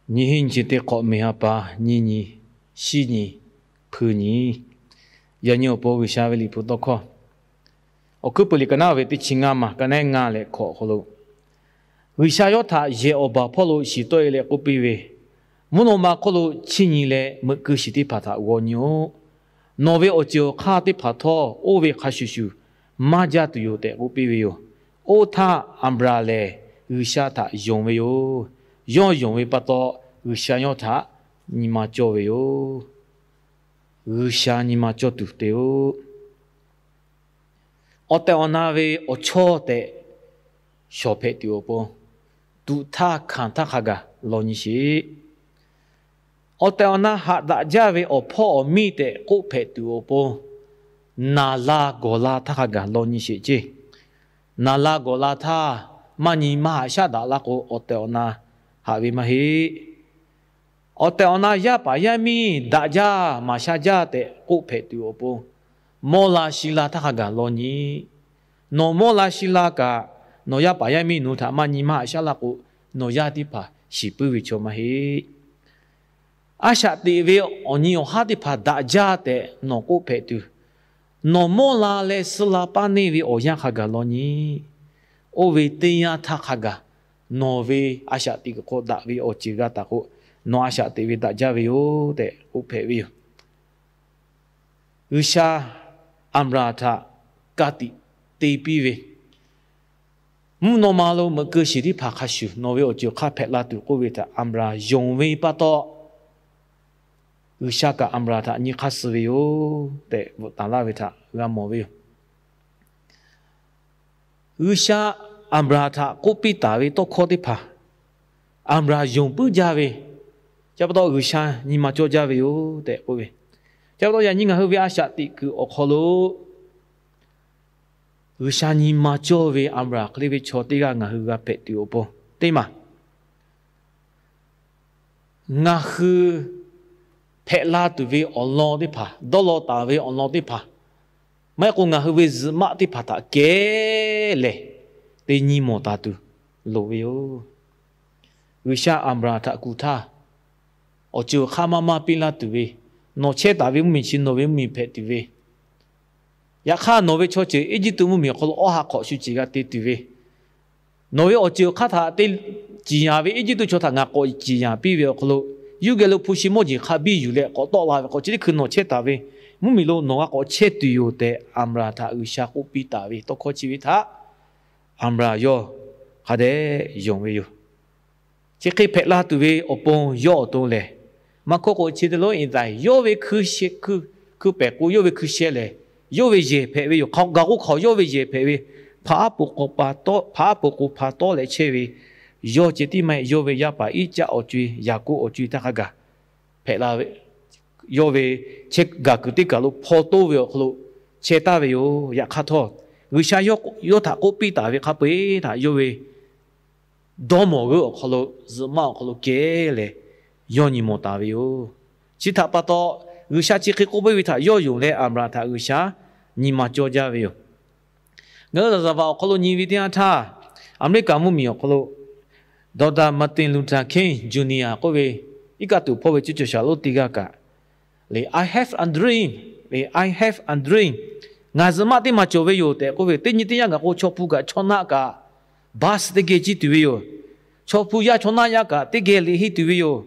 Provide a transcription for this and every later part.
Nyiˇ hinˉ nyiˇ chi teˇ hk'awꞈ, meˬ ha pa nyiˇ nyi, shiˉ nyi, hpui nyi. Yaꞈ nyi awˬ pon G'uiˬsha ve liꞈ hpu tawˇ hkawˇ, Awˬ hkuiˉ peuˬ liꞈ ka naˉ ve teˇ chi ngaˇ maˬ ka naˉ ngaˇ leh hkawꞈ hk'aw lo, G'uiˬsha yawˇ htaꞈ yehˬ awˬ baˬ hpawˇ lo shiˍ tawˆ e leh k'oˆ piˇ ve, Mvuhˇ naw ma hk'oˆ lo chiˇ nyi leh meuꞈ keu shiˍ teˇ hpaˍ htaꞈ g'aw nyi-oˆ. Nawˬ ve awˬ ceuˬ awˬ hk'aˇ teˇ hpaˍ htawˇ oˇ ve hk'a shuˍ shuˍ maˇ jaˇ tuˬ yoˬ tehꞈ k'oˆ piˇ ve yoˬ. Oˇ htaˇ Aˍbraˍhanˍ lehˬ G'uiˬsha htaꞈ yonˍ ve yoˬ. Yawˇ yonˍ ve pa taw, G'uiˬsha yawˇ htaꞈ nyi ma cawˇ ve yoˬ. G'uiˬsha nyi ma cawˇ tuˬ te-oˆ. Awˬ tehˬ awˬ na ve awˬ chawˇ tehꞈ shawˍ hpehꞈ tuˬ awˬ pon, tuꞈ htaˇ hkanˍ htaˇ hk'a gaˬ law nyi sheˍ. Awˬ tehˬ awˬ na haꞈ daꞈ jaˇ ve awˬ hpawˇ awˬ miˇ tehꞈ k'oˆ hpehꞈ tuˬ awˬ pon, naˍ la gawˬ la htaˇ hk'a gaˬ law nyi sheˍ ceˇ. Naˍ la gawˬ la htaˇ maˇ nyi maˇ haꞈ shaˉ daꞈ la k'o, awˬ tehˬ awˬ na haꞈ ve maˇ heˆ. Awˬ tehˬ awˬ na yaˇ paˍ yaˇ miˇ daꞈ jaˇ maˍ sha jaˇ tehꞈ k'oˆ hpehꞈ tuˬ awˬ pon, mawˇ la shi la htaˇ hk'a gaˬ law nyi. Nawˬ mawˇ la shi la kaꞈ, nawˬ yaˇ paˍ yaˇ miˇ nawˬ hui htaꞈ maˇ nyi maˇ haꞈ shaˉ laˇ k'o, nawˬ yaˇ teˇ hpaˍ shiˍ puiˉ ve chaw maˇ heˆ. A shaꞈ teꞈ ve awˬ nyi awˬ haˉ teˇ hpaˍ daꞈ jaˇ tehꞈ nawˬ k'oˆ hpehꞈ tuˬ, nawˬ mawˇ la leh suh la paˇ neˇ ve awˬ yanˇ hk'a gaˬ law nyi. Oˇ ve teˇ yanˇ htaˇ hk'a gaˬ, nawˬ ve a shaꞈ teꞈ kuiˬ hk'aw daꞈ ve awˬ ceuˬ g'a taˍ k'o, nawˬ a shaꞈ teꞈ ve daꞈ jaˇ ve yoˬ tehꞈ k'oˆ hpehꞈ ve yoˬ. G'uiˬsha Aˍbraˍhanˍ htaꞈ ka tiꞈ te piˇ ve, Mvuhˇ naw ma lo meuꞈ keu shiˍ teˇ hpaˍ hk'a shuˍ nawˬ ve awˬ ceuˬ hk'a hpehꞈ la tuˬ k'oˆ ve htaꞈ Aˍbraˍhanˍ yonˍ ve pa taw, G'uiˬsha kaꞈ Aˍbraˍhanˍ htaꞈ nyi hk'aˇ suh ve yoˬ tehꞈ bvuhꞈ taˍ laˇ ve htaꞈ g'a mawˬ ve yoˬ. G'uiˬsha Aˍbraˍhanˍ htaꞈ k'oˆ piˇ taˍ ve tawˇ hkawˇ teˇ hpaˍ, Aˍbraˍhanˍ yonˍ puiˉ jaˇ ve, chi pa taw G'uiˬsha nyi ma cawˇ jaˇ ve yoˬ tehꞈ k'oˆ ve. Chi pa taw yaꞈ nyi ngaˬ hui ve a shaꞈ teꞈ kuiˬ awˬ hk'aw lo G'uiˬsha nyi ma cawˇ ve Aˍbraˍhanˍ hk'e le ve chaw teˇ g'aˇ ngaˬ hui g'a hpehꞈ tuˬ awˬ pon teˇ maˬ, ngaˬ hui hpehꞈ la tuˬ ve awˬ lawn teˇ hpaˍ, dawˇ law taˍ ve awˬ lawn teˇ hpaˍ, maˇ heˆ k'o ngaˬ hui ve zuhꞈ maˆ teˇ hpaˍ htaꞈ kehˉ lehˬ te nyi mawˬ taˍ tuˬ loˍ ve yoˬ. G'uiˬsha Aˍbraˍhanˍ htaꞈ kuˬ htaˇ, awˬ ceuˬ awˬ hk'aˇ maˇ maˇ piˇ laˇ tuˬ ve, nawˬ chehˇ taˍ ve mvuhˇmiˬ chi nawˬ ve mvuhˇmiˬ hpehꞈ tuˬ ve, yaꞈ hk'aˇ nawˬ ve chaw ceuˬ Eˇjiˇtuꞈ mvuhˇmiˬ awˬ hk'aw lo awˇ ha hk'awꞈ shu ceˬ g'a te tuˬ ve, nawˬ ve awˬ ceuˬ awˬ hk'aˇ htaꞈ te ciˍ yanˍ ve Eˇjiˇtuꞈ chaw htaꞈ ngaˬ k'awꞈ ciˍ yanˍ piˇ ve awˬ hk'aw lo, yuˇ geh lo hpu shi mawˇ jeˬ hk'a biˇ yuˬ leh k'awꞈ tawˆ la ve k'o, chi teˇ hkui nawˬ chehˇ taˍ ve mvuhˇmiˬ lo nawˬ g'a k'awꞈ chehˇ tuˬ yoˬ tehꞈ Aˍbraˍhanˍ htaꞈ G'uiˬsha k'oˆ piˇ taˍ ve tawˇ hkawˇ chi ve htaꞈ Aˍbraˍhanˍ yawˇ hk'a dehꞈ yonˍ ve yoˬ. Chi hk'e hpehꞈ la tuˬ ve awˬ pon yawˇ awˬ to lehˬ, maˇ hkawˇ k'o chi te lonˉ iˍ taiˍ yawˇ ve hkui pehˍ k'o yawˇ ve hkui sheh lehˬ, yawˇ ve yehˬ hpehꞈ ve yoˬ. Hk'aw gaˬ k'o hk'awꞈ yawˇ ve yehˬ hpehꞈ ve, hpaˍ aˉ poꞈ k'o hpaˍ tawˉ, hpaˍ aˉ poꞈ k'o hpaˍ tawˉ leh chehˇ ve, yawˇ ceh tiˉ maˇ heˆ, yawˇ ve yaˇ paˍ Iˉcaˆ awˬ co-e, Yaˍkoˆ awˬ co-e htaˇ hk'a gaˬ hpehꞈ la ve, yawˇ ve chehˇ gaˬ kuiˬ teˇ kaˬ lo hpaw toˇ ve awˬ hk'aw lo chehˇ taˍ ve yoˬ. Yaꞈ hk'aˇ htawˇ, G'uiˬsha yawˇ yawˇ htaꞈ k'oˆ piˇ taˍ ve hk'a peu-eˬ htaꞈ yawˇ ve dawˇ mawˬ g'euˆ awˬ hk'aw lo, zuhꞈ maˆ awˬ hk'aw lo kehˉ leh yawˇ nyi mawˬ taˍ ve yoˬ. Chi htaꞈ pa taw, G'uiˬsha chi hk'e k'oˆ piˇ ve htaꞈ yawˇ yonˍ leh Aˍbraˍhanˍ htaꞈ G'uiˬsha nyi ma cawˇ jaˇ ve yoˬ. Ngaˬ hui Laˍzaˍvaˍ awˬ hk'aw lo nyi ve teˇ yanˇ htaˇ, Aˍmeˍriˆkaˍ mvuhˇmiˬ awˬ hk'aw lo Doctor Martin Luther King Junior k'oˆ ve, iˉ kaˆ tuˬ hpawˇ ve cuˇ caˬ shaˍ lonˉ teˇ g'aˇ kaꞈ, I have a dream, I have a dream, ngaˬ zuhꞈ maˆ teˇ maˬ cawˬ ve yoˬ tehꞈ k'oˆ ve. Teˇ nyi teˇ yanˇ gaˬ k'o chaw hpu kaꞈ chaw naˆ kaꞈ bus teˇ geh ciˇ tuˬ ve yoˬ. Chaw hpu yaˇ chaw naˆ yaˇ kaꞈ teˇ geh liꞈ henˇ tuˬ ve yoˬ.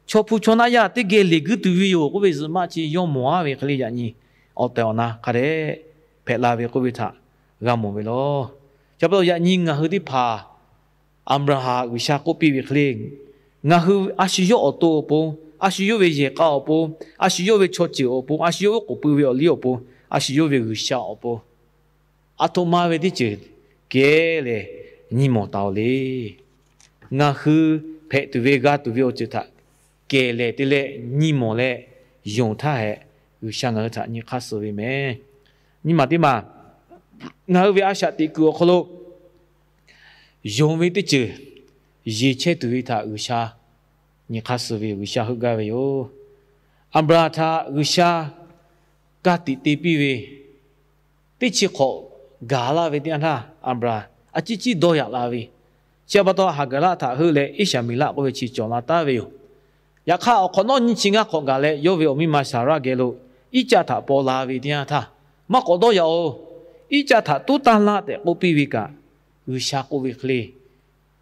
Chaw hpu chaw naˆ yaˇ teˇ geh liꞈ guiˇ tuˬ ve yoˬ k'oˆ ve, zuhꞈ maˆ chi yawˇ mawˬ-aˉ ve hk'e le yaꞈ nyi awˬ tehˬ awˬ na hk'a dehꞈ hpehꞈ la ve k'oˆ ve htaꞈ g'a mawˬ ve law. Chi pa taw yaꞈ nyi ngaˬ hui teˇ hpaˍ Aˍbraˍhanˍ G'uiˬsha k'oˆ piˇ ve hk'e le, ngaˬ hui a shu yawˇ awˬ to awˬ pon, a shu yawˇ ve yehˬ k'a awˬ pon, a shu yawˇ ve chaw ceuˬ awˬ pon, a shu yawˇ ve k'oˍ pui ve awˬ liˇ awˬ pon, a shu yawˇ ve G'uiˬsha awˬ pon, aˬ htoꞈ ma ve teˇ ceuˬ kehˉ leh nyi mawˬ taˍ-oˬ le. Ngaˬ hui hpehꞈ tuˬ ve g'a tuˬ ve awˬ ceuˬ htaꞈ kehˬ lehˬ te leh nyi mawˬ leh yonˍ htaˇ hehꞈ, G'uiˬsha ngaˬ hui htaꞈ nyi hk'aˇ suh ve meh. Nyi maˬ teˇ maˬ, ngaˬ hui ve a shaꞈ teꞈ kuiˬ awˬ hk'aw lo yonˍ ve teˇ ceuˬ yeˬ chehˇ tuˬ ve htaꞈ G'uiˬsha nyi hk'aˇ suh ve, G'uiˬsha heuˆ gaˇ ve yoˬ. Aˍbraˍhanˍ htaꞈ G'uiˬsha ka tiꞈ te piˇ ve, teˇ chi hk'awꞈ gaˬ laˇ ve teˇ yanˇ htaˇ, Aˍbraˍhanˍ a ciˉ ciˉ dawˇ yaꞈ la ve, Chi pa taw Haˍgaˍraˆ htaꞈ heuˆ leh Iˉshaˍmeˍlaˆ k'oˆ ve chi cawˬ la taˍ ve yoˬ. Yaꞈ hk'aˇ, awˬ hk'awꞈ nawˉ nyiˇ chi ngaˇ hk'awꞈ gaˬ leh, yawˇ ve awˬ miˇ ma Saˍraˆ geh lo Iˉcaˆ htaꞈ paw la ve teˇ yanˇ htaˇ, maˇ k'awꞈ dawˇ yaꞈ-oˬ. Iˉcaˆ htaꞈ tuˉ tanˇ laˇ tehꞈ k'oˆ piˇ ve kaꞈ, G'uiˬsha k'oˆ ve hk'e le,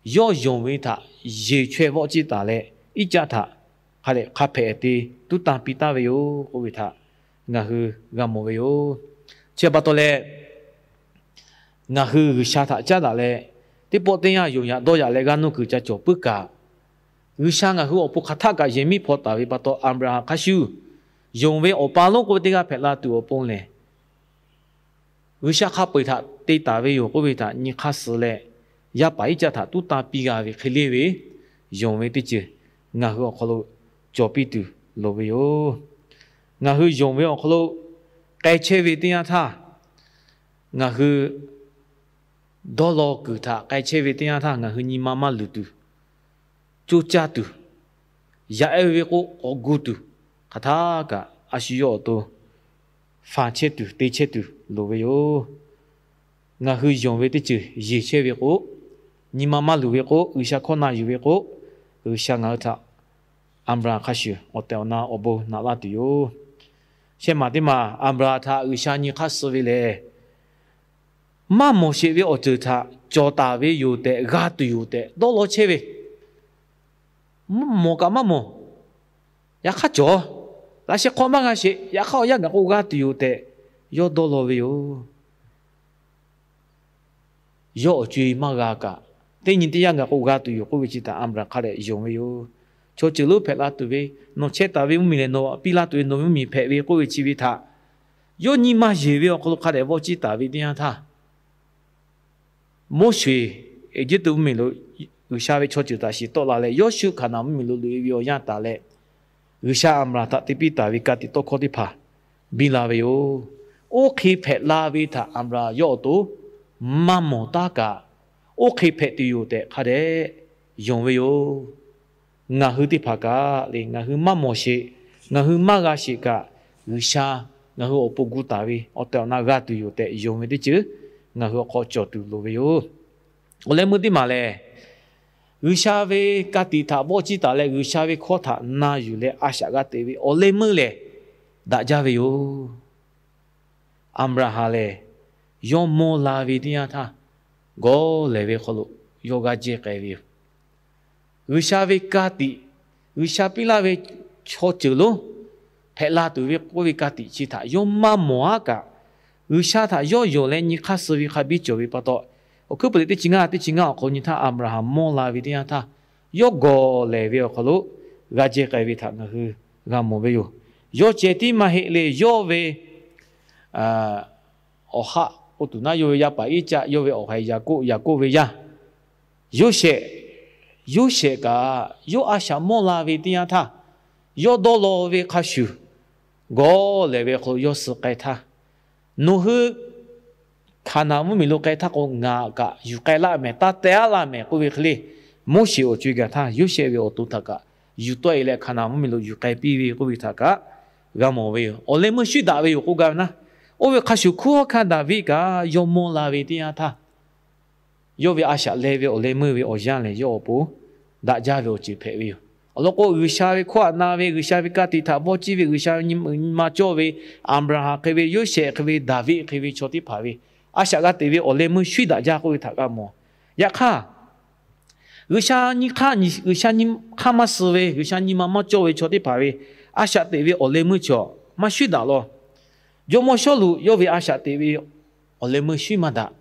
yawˇ yonˍ ve htaꞈ yeˬ chaweh vawˆ ciˇ taˍ leh, Iˉcaˆ htaꞈ hk'a dehꞈ hk'a hpehꞈ te tuˉ tanˇ piˇ taˍ ve yoˬ k'oˆ ve htaꞈ ngaˬ hui g'a mawˬ ve yoˬ. Chi pa taw leh, ngaˬ hui G'uiˬsha htaꞈ caˉ daꞈ leh, teˇ pawˆ teˇ yanˇ yonˍ yaꞈ dawˇ yaꞈ leh g'aˇ nuˇ kuiˬ ca cawˬ puiˉ kaꞈ, G'uiˬsha ngaˬ hui awˬ pon hk'aˬ htaˆ kaꞈ yehˬ miˉ hpaw taˍ ve pa taw, Aˍbraˍhanˍ hk'a shuˍ yonˍ ve awˬ pa lonˉ k'oˆ ve teˇ g'aˇ hpehꞈ la tuˬ awˬ pon lehˬ, G'uiˬsha hk'a peu-eˬ htaꞈ te taˍ ve yoˬ k'oˆ ve htaꞈ nyi hk'aˇ suh leh, yaˇ paˍ Iˉcaˆ htaꞈ tuˉ tanˇ piˇ g'a ve hk'e le ve, yonˍ ve teˇ ceuˬ ngaˬ hui awˬ hk'aw lo cawˬ piˇ tuˬ loˍ ve yoˬ. Ngaˬ hui yonˍ ve awˬ hk'aw lo k'ai chehˇ ve teˇ yanˇ htaˇ, ngaˬ hui dawˇ law kuiˬ htaꞈ k'ai chehˇ ve teˇ yanˇ htaˇ, ngaˬ hui nyi ma maˇ luˬ tuˬ, coˇ caˇ tuˬ, yaꞈ ehˉ ve k'o k'awꞈ gu tuˬ, hk'aˬ htaˆ kaꞈ a shu yawˇ awˬ to fanˬ chehˇ tuˬ, te chehˇ tuˬ loˍ ve yoˬ. Ngaˬ hui yonˍ ve teˇ ceuˬ yeˬ chehˇ ve k'o, nyi ma maˇ luˬ ve k'o, G'uiˬsha hkawˇ na yuˬ ve k'o, G'uiˬsha ngaˬ hui htaꞈ Aˍbraˍhanˍ hk'a shuˍ awˬ tehˬ awˬ na awˬ bon naꞈ laˇ tuˬ yoˬ. Shehˆ maˬ teˇ maˬ Aˍbraˍhanˍ htaꞈ G'uiˬsha nyi hk'aˇ suh ve lehˬ, maˇ mawˬ sheˍ ve awˬ ceuˬ htaꞈ cawˬ taˍ ve yoˬ tehꞈ g'a tuˬ yoˬ tehꞈ dawˇ law chehˇ ve, mawˬ kaꞈ maˇ mawˬ, yaꞈ hk'aˇ cawˬ, laꞈ sheh hk'aw maˇ g'a sheˍ, yaꞈ hk'aˇ awˬ yanˇ gaˬ k'o g'a tuˬ yoˬ tehꞈ yawˇ dawˇ law ve yoˬ. Yawˇ awˬ co-e maˇ g'a kaꞈ, teˇ nyi teˇ yanˇ gaˬ k'o g'a tuˬ yoˬ k'oˆ ve chi htaꞈ Aˍbraˍhanˍ hk'a dehꞈ yonˍ ve yoˬ. Chaw ceuˬ lonˉ hpehꞈ la tuˬ ve, nawˬ chehˇ taˍ ve mvuhˇmiˬ lehˬ, nawˬ piˇ laˇ tuˬ ve nawˬ ve mvuhˇmiˬ hpehꞈ ve k'oˆ ve chi ve htaꞈ yawˇ nyi ma yeˬ ve awˬ hk'aw lo hk'a dehꞈ vawˆ ciˇ taˍ ve teˇ yanˇ htaˇ, Moˉseˍ Eˇjiˇtuꞈ mvuhˇmiˬ lo G'uiˬsha ve chaw ceuˬ htaꞈ shiˍ tawˆ la leh, Yawˇshuˆ Hkaˍnanˍ mvuhˇmiˬ lo loꞈ-e ve awˬ yanˇ taˍ leh, G'uiˬsha Aˍbraˍhanˍ htaꞈ te piˇ taˍ ve ka tiꞈ tawˇ hkawˇ teˇ hpaˍ biˇ la ve yoˬ. Oˇ hk'e hpehꞈ la ve htaꞈ Aˍbraˍhanˍ yawˇ awˬ to maˇ mawˬ taˉ kaꞈ, oˇ hk'e hpehꞈ tuˬ yoˬ tehꞈ hk'a dehꞈ yonˍ ve yoˬ. Ngaˬ hui teˇ hpaˍ kaꞈ le, ngaˬ hui maˇ mawˬ sheˍ, ngaˬ hui maˇ g'a sheˍ kaꞈ, G'uiˬsha ngaˬ hui awˬ pon gu taˍ ve awˬ tehˬ awˬ na g'a tuˬ yoˬ tehꞈ yonˍ ve teˇ ceuˬ ngaˬ hui awˬ hk'aw cawˬ tuˬ loˍ ve yoˬ. Awˬ leh meuˇ teˇ maˬ lehˬ, G'uiˬsha ve ka tiꞈ htaꞈ vawˆ ciˇ taˍ leh G'uiˬsha ve hkawˇ htaꞈ na yuˬ leh a shaꞈ g'a teꞈ ve awˬ leh meuˇ lehˬ, daꞈ jaˇ ve yoˬ. Aˍbraˍhanˍ lehˬ, yawˇ mawˇ la ve teˇ yanˇ htaˇ, gawˬ lehˬ ve hk'aw lo yawˇ g'aˇ jehˇ k'ai ve yoˬ. G'uiˬsha ve ka tiꞈ, G'uiˬsha piˇ laˇ ve chaw ceuˬ lonˉ hpehꞈ la tuˬ ve k'oˆ ve ka tiꞈ chi htaꞈ yawˇ maˇ mawˬ-aˉ kaꞈ, G'uiˬsha htaꞈ yawˇ yonˍ leh nyi hk'aˇ suh ve hk'a biˇ cawˬ ve pa taw, awˬ hkuiˉ puiˍ liꞈ teˇ chi ngaˇ teˇ chi ngaˇ awˬ hk'aw nyi htaˇ, Aˍbraˍhanˍ mawˇ la ve teˇ yanˇ htaˇ, yawˇ gawˬ lehˬ ve awˬ hk'aw lo g'aˇ jehˇ k'ai ve htaꞈ ngaˬ hui g'a mawˬ ve yoˬ. Yawˇ ceh tiˉ maˇ heˆ le, yawˇ ve awˬ haˆ k'o tuˬ naˉ, yawˇ ve yaˇ paˍ Iˉcaˆ, yawˇ ve awˬ haiˬ Yaˍkoˆ, Yaˍkoˆ ve yaˇ Yoˇsehꞈ, Yoˇsehꞈ kaꞈ yawˇ a shaꞈ mawˇ la ve teˇ yanˇ htaˇ, yawˇ dawˇ law ve hk'a shuˍ, gawˬ lehˬ ve hk'aw lo yawˇ suh k'ai htaˇ, nawˬ hui Hkaˍnanˍ mvuhˇmiˬ lo k'ai htaˇ k'o, ngaˬ kaꞈ yuˬ k'ai laˇ mehˍ, taˇ teh-aˉ laˇ mehˍ k'oˆ ve hk'e le, Moˉseˍ awˬ co-e gaˬ htaˇ Yoˇsehꞈ ve awˬ to htaꞈ kaꞈ yuˬ tawˆ-e leh Hkaˍnanˍ mvuhˇmiˬ lo yuˬ k'ai piˇ ve k'oˆ ve htaꞈ kaꞈ g'a mawˬ ve yoˬ. Awˬ leh meuˇ shuˉ daꞈ ve yoˬ k'oˆ gaˇ ve naˉ, oˇ ve hk'a shuˍ hkunˉ hawˉ hkanˇ Daˍviˆ kaꞈ yawˇ mawˇ la ve teˇ yanˇ htaˇ, yawˇ ve a shaꞈ leh ve awˬ leh meuˇ ve awˬ yanˇ lehˬ, yawˇ awˬ pon daꞈ jaˇ ve awˬ ceuˬ hpehꞈ ve yoˬ. Awˬ lawn k'o, G'uiˬsha ve hkawˇ htaꞈ na ve, G'uiˬsha ve ka tiꞈ htaꞈ vawˇ ciˇ ve, G'uiˬsha ve nyi ma cawˇ ve Aˍbraˍhanˍ hk'e ve, Yoˇsehꞈ hk'e ve, Daˍviˆ hk'e ve chaw teˇ hpaˍ ve a shaꞈ g'a teꞈ ve awˬ leh meuˇ shuˉ daꞈ jaˇ k'oˆ ve htaꞈ g'a mawˬ. Yaꞈ hk'aˇ, G'uiˬsha nyi hk'aˇ, G'uiˬsha nyi hk'aˇ maˇ suh ve, G'uiˬsha nyi ma maˇ cawˇ ve chaw teˇ hpaˍ ve a shaꞈ teꞈ ve awˬ leh meuˇ chi maˇ shuˉ daꞈ law. Jawˇmawˇ Sawˉluꞈ yawˇ ve a shaꞈ teꞈ ve awˬ leh meuˇ shuˉ maˇ daꞈ.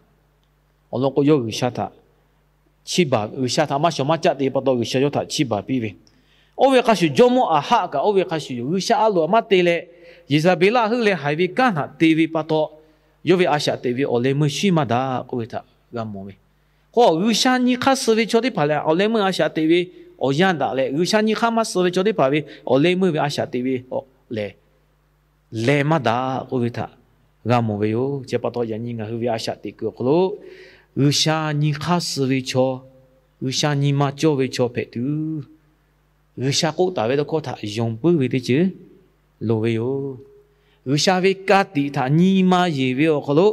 Awˬ lawn k'o, yawˇ G'uiˬsha htaꞈ chiˇ baˬ, G'uiˬsha htaꞈ maˇ shawˍ maˇ caˆ te pa taw G'uiˬsha yawˇ htaꞈ chiˇ baˬ piˇ ve. Oˇ ve hk'a shuˍ, jawˇmawˇ Aˍhaˆ kaꞈ oˇ ve hk'a shuˍ yoˬ. G'uiˬsha a loꞈ maˇ te leh, Yeˍzaˍbeˍlaˆ heuˆ leh haiˬ ve kanˉ htaꞈ te ve pa taw, yawˇ ve a shaꞈ teꞈ ve awˬ leh meuˇ shuˉ maˇ daꞈ k'oˆ ve htaꞈ g'a mawˬ ve. K'o, G'uiˬsha nyi hk'aˇ suh ve chaw teˇ hpaˍ lehˬ, awˬ leh meuˇ a shaꞈ teꞈ ve awˬ yanˇ daꞈ leh, G'uiˬsha nyi hk'aˇ maˇ suh ve chaw teˇ hpaˍ ve awˬ leh meuˇ ve a shaꞈ teꞈ ve awˬ lehˬ leh maˇ daꞈ k'oˆ ve htaꞈ g'a mawˬ ve yoˬ. Chi pa taw, yaꞈ nyi ngaˬ hui ve a shaꞈ teꞈ kuiˬ awˬ hk'aw lo G'uiˬsha nyi hk'aˇ suh ve chaw, G'uiˬsha nyi ma cawˇ ve chaw hpehꞈ tuˬ, G'uiˬsha k'oˆ taˍ ve tawˇ hkawˇ htaꞈ yonˍ puiˉ ve teˇ ceuˬ loˍ ve yoˬ. G'uiˬsha ve ka tiꞈ htaꞈ nyi ma yeˬ ve awˬ hk'aw lo,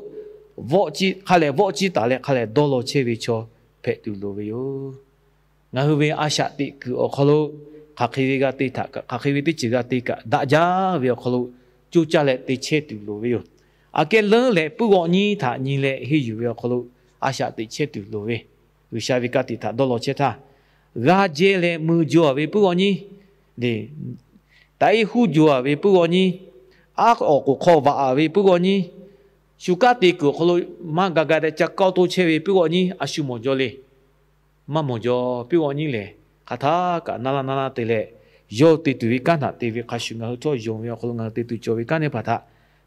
hk'a lehˬ vawˆ ciˇ taˍ leh hk'a lehˬ dawˇ law chehˇ ve chaw hpehꞈ tuˬ loˍ ve yoˬ. Ngaˬ hui ve a shaꞈ teꞈ kuiˬ awˬ hk'aw lo hk'aˬ hk'e ve g'a te htaꞈ kaꞈ, hk'aˬ hk'e ve teˇ ceuˬ g'a te kaꞈ, daꞈ jaˇ ve awˬ hk'aw lo coˇ caˇ leh te chehˇ tuˬ loˍ ve yoˬ. Aꞈ kehˉ leuˉ leh puiˉ g'awˆ nyiˇ htaꞈ nyi leh henˇ yuˬ ve awˬ hk'aw lo a shaꞈ teꞈ chehˇ tuˬ loˍ ve, G'uiˬsha ve ka tiꞈ htaꞈ dawˇ law chehˇ htaˇ, g'a jehˇ leh mui jaw-a ve puiˉ g'awˆ nyiˇ le, taꞈ iˉ huˉ jaw-a ve puiˉ g'awˆ nyiˇ, aˉ awˬ k'oˍ hk'aw vaꞈ-a ve puiˉ g'awˆ nyiˇ, shu kanˉ te kuiˬ awˬ hk'aw lo maˇ ga ga teh ca kawˆ toˇ chehˇ ve puiˉ g'awˆ nyiˇ, a shu mawˬ jaw le. Maˇ mawˬ jaw puiˉ g'awˆ nyiˇ lehˬ, hk'aˬ htaˇ kaꞈ naˇ laˇ naˇ laˇ te leh, yawˇ te tuˬ ve kanˉ htaꞈ te ve hk'a shuˍ, ngaˬ hui htawˇ yonˍ ve awˬ hk'aw lo ngaˬ hui te tuˬ cawˬ ve kanˉ teˇ hpaˍ htaꞈ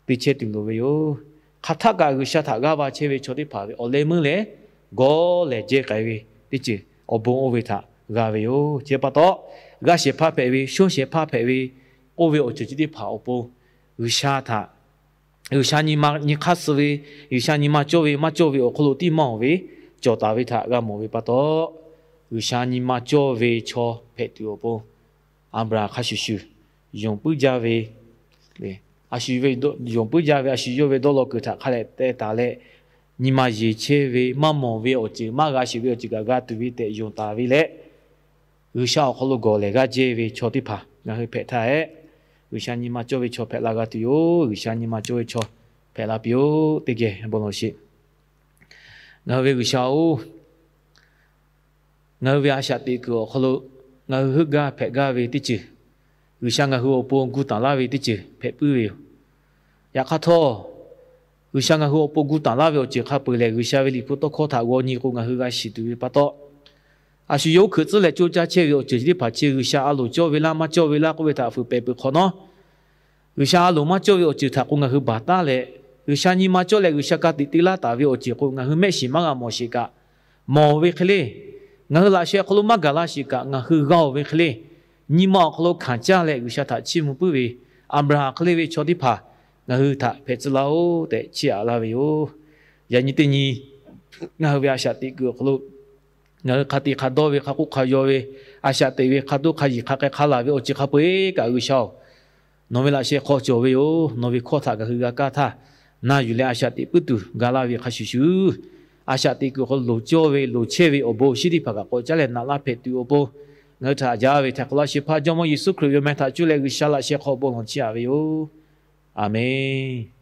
te chehˇ tuˬ loˍ ve yoˬ. Hk'aˬ htaˇ kaꞈ G'uiˬsha htaꞈ g'aˇ va chehˇ ve chaw teˇ hpaˍ ve awˬ leh meuˇ lehˬ, gawˇ lehˬ jehˇ k'ai ve teˇ ceuˬ awˬ bon oˇ ve htaꞈ g'a ve yoˬ. Chi pa taw, g'a shehˍ hpaˇ hpehꞈ ve, shonˇ shehˍ hpaˇ hpehꞈ ve, k'oˆ ve awˬ ceuˬ chi teˇ hpaˍ awˬ pon, G'uiˬsha htaꞈ G'uiˬsha nyi ma nyi hk'aˇ suh ve, G'uiˬsha nyi ma cawˇ ve maˇ cawˇ ve awˬ hk'aw lo tiˉ maˇ-oˬ ve, cawˬ taˍ ve htaꞈ g'a mawˬ ve pa taw, G'uiˬsha nyi ma cawˇ ve chaw hpehꞈ tuˬ awˬ pon, Aˍbraˍhanˍ hk'a shuˍ shuˍ yonˍ puiˉ jaˇ ve, a shu yonˍ puiˉ jaˇ ve, a shu yawˇ ve dawˇ law kuiˬ htaꞈ hk'a leh teh taˍ leh, nyi ma yeˬ chehˇ ve, maˇ mawˬ ve awˬ ceuˬ, maˇ g'a shiˍ ve awˬ ceuˬ kaꞈ g'a tuˬ ve tehꞈ yonˍ taˍ ve leh, G'uiˬsha awˬ hk'aw lo gawˬ lehˬ g'aˇ jehˇ ve chaw teˇ hpaˍ ngaˬ hui hpehꞈ htaˇ hehꞈ, G'uiˬsha nyi ma cawˇ ve chaw hpehꞈ la g'a tuˬ yoˬ. G'uiˬsha nyi ma cawˇ ve chaw hpehꞈ la piˇ-oˆ. Teˇ geh bon lawˬ sheˍ. Ngaˬ hui ve G'uiˬsha-oˬ, ngaˬ hui ve a shaꞈ teꞈ kuiˬ awˬ hk'aw lo ngaˬ hui heuˆ gaˇ hpehꞈ gaˇ ve teˇ ceuˬ, G'uiˬsha ngaˬ hui awˬ pon gu taˍ laˇ ve teˇ ceuˬ hpehꞈ puiˉ ve yoˬ. Yaꞈ hk'aˇ htawˇ, G'uiˬsha ngaˬ hui awˬ pon gu taˍ laˇ ve awˬ ceuˬ hk'a peu-eˬ lehˬ, G'uiˬsha ve liꞈ hpu tawˇ hkawˇ htaꞈ g'aw nyi k'o ngaˬ hui g'a shiˍ tuˬ ve pa taw, a shu yawˇ oˉ hkeuꞈ tcuhˉ leh coˇ caˇ chehˇ ve awˬ ceuˬ chi teˇ hpaˍ chi G'uiˬsha a loˍ cawˇ ve laˇ maˇ cawˇ ve laˇ k'oˆ ve htaꞈ fuiˍ pehˍ peuˬ hk'awꞈ nawˉ, G'uiˬsha a loˍ maˇ cawˇ ve awˬ ceuˬ htaꞈ k'o ngaˬ hui baˬ taˉ leh, G'uiˬsha nyi ma cawˇ leh G'uiˬsha ka tiꞈ te laˇ taˍ ve awˬ ceuˬ k'o ngaˬ hui mehˆ shiˍ maˇ g'a mawˬ sheˍ kaꞈ, mawˬ ve hk'e le, ngaˬ hui laꞈ sheh hk'aw lo maˇ gaˬ la sheˍ kaꞈ, ngaˬ hui g'a-oˬ ve hk'e le, nyi ma awˬ hk'aw lo hkanˍ caˇ leh G'uiˬsha htaꞈ chiˇ mvuh puiˉ ve Aˍbraˍhanˍ hk'e le ve chaw teˇ hpaˍ ngaˬ hui htaꞈ hpehꞈ tcuh laˇ-oˆ tehꞈ chiˇ aꞈ laˇ ve yoˬ. Yaꞈ nyi teˇ nyi ngaˬ hui ve a shaꞈ teꞈ kuiˬ awˬ hk'aw lo ngaˬ hui hk'a te hk'a dawˇ ve, hk'a k'oˆ hk'a yaw ve, a shaꞈ teꞈ ve hk'a dawˇ hk'a yiˬ hk'a k'ai hk'a laˬ ve awˬ ceuˬ hk'a peu-eˬ kaꞈ G'uiˬsha-oˬ, nawˬ ve laꞈ sheh hk'aw cawˬ ve yoˬ. Nawˬ ve hkawˇ htaꞈ ngaˬ hui g'a kaˇ htaˇ, na yuˬ leh a shaꞈ teꞈ puiˉ tuˬ ga laˇ ve hk'a shuˍ shuˍ, a shaꞈ teꞈ kuiˬ awˬ hk'aw lo loˍ cawˇ ve loˍ chehˇ ve awˬ bon shinˉ teˇ hpaˍ kaꞈ k'awꞈ caˉ leh naꞈ laˇ hpehꞈ tuˬ awˬ pon, ngaˬ hui htaꞈ jaˇ ve htaꞈ hk'aˬ laꞈ shehˍ hpaˇ Jawˇmawˇ Yeˍsuˆ Hkriꞈ ve awˬ meh htaꞈ cuˇ leh G'uiˬsha laꞈ sheh hk'aw bon lawˬ chiˇ aꞈ ve yoˬ. Aˍmenˍ.